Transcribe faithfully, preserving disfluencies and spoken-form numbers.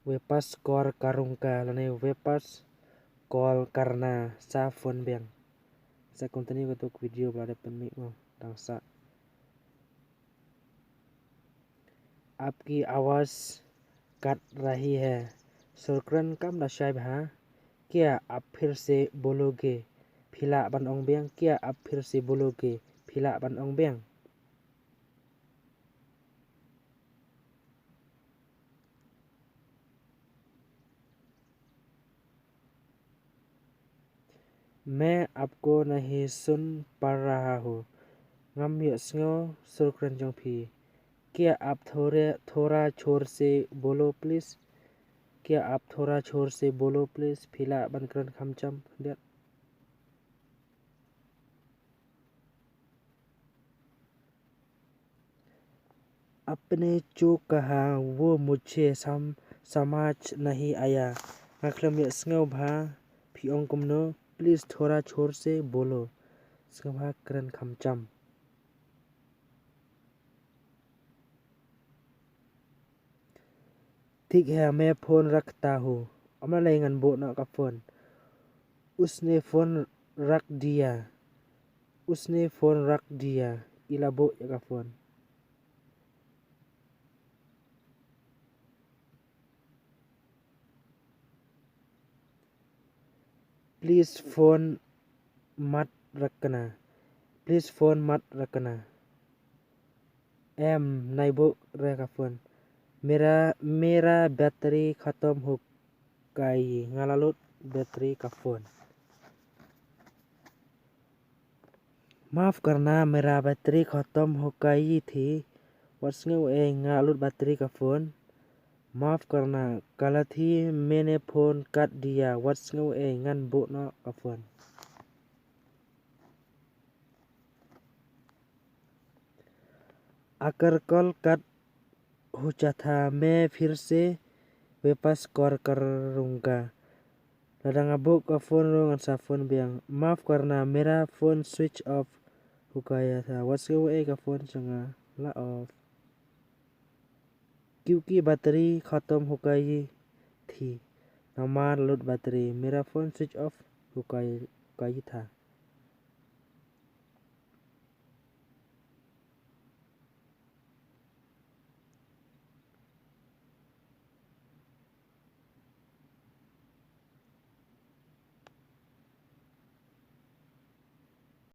Wapas call karunga lane wapas call karna, sa phone biang. Sa continue kato ka video ba la dep pynmih mo dang sa. आपकी आवाज़ कट रही है। Sur kren kam da shai bha. क्या आप फिर से बोलोगे? Phi lah ban ong biang. क्या आप फिर से बोलोगे? Phi lah ban ong biang. मैं आपको नहीं सुन पा रहा हूँ. Ngam ïohsngew sur kren jong phi. क्या आप थोड़े, थोड़ा जोर से बोलो प्लीज? क्या आप थोड़ा जोर से बोलो प्लीज? Phi lah ban kren kham jam khyndiat? आपने जो कहा वो मुझे सम, समझ नहीं आया. Nga khlem ïohsngew bha phi ong kumno. प्लीज थोड़ा जोर से बोलो. Sngewbha kren kham jam. ठीक है, मैं फोन रखता हूँ. Ym lah lei, ngan buh noh ka phone. उसने फोन रख दिया. उसने फोन रख दिया. I la buh ïa ka phone. प्लीज फोन मत रखना. प्लीज फोन मत रखना. Em, nai buh re ka phone. मेरा, मेरा बैटरी खत्म हो गई. Nga la lut battery ka phone. माफ़ करना, मेरा बैटरी खत्म हो गई थी. Wat sngew ei, nga la lut battery ka phone. माफ़ करना, गलती, मैंने फोन काट दिया. Wat sngew ei, ngan buh noh ka phone. अगर कॉल कट हो जाता, मैं फिर से वापस कॉल करूँगा. Lada nga buh ka phone ruh, ngan sa phone biang. माफ़ करना, मेरा फोन स्विच ऑफ हो गया था. Wat sngew ei, ka phone jong nga la off. क्योंकि बैटरी खत्म हो गई थी. Namar la lut battery. मेरा फोन स्विच ऑफ हो गई, गई था.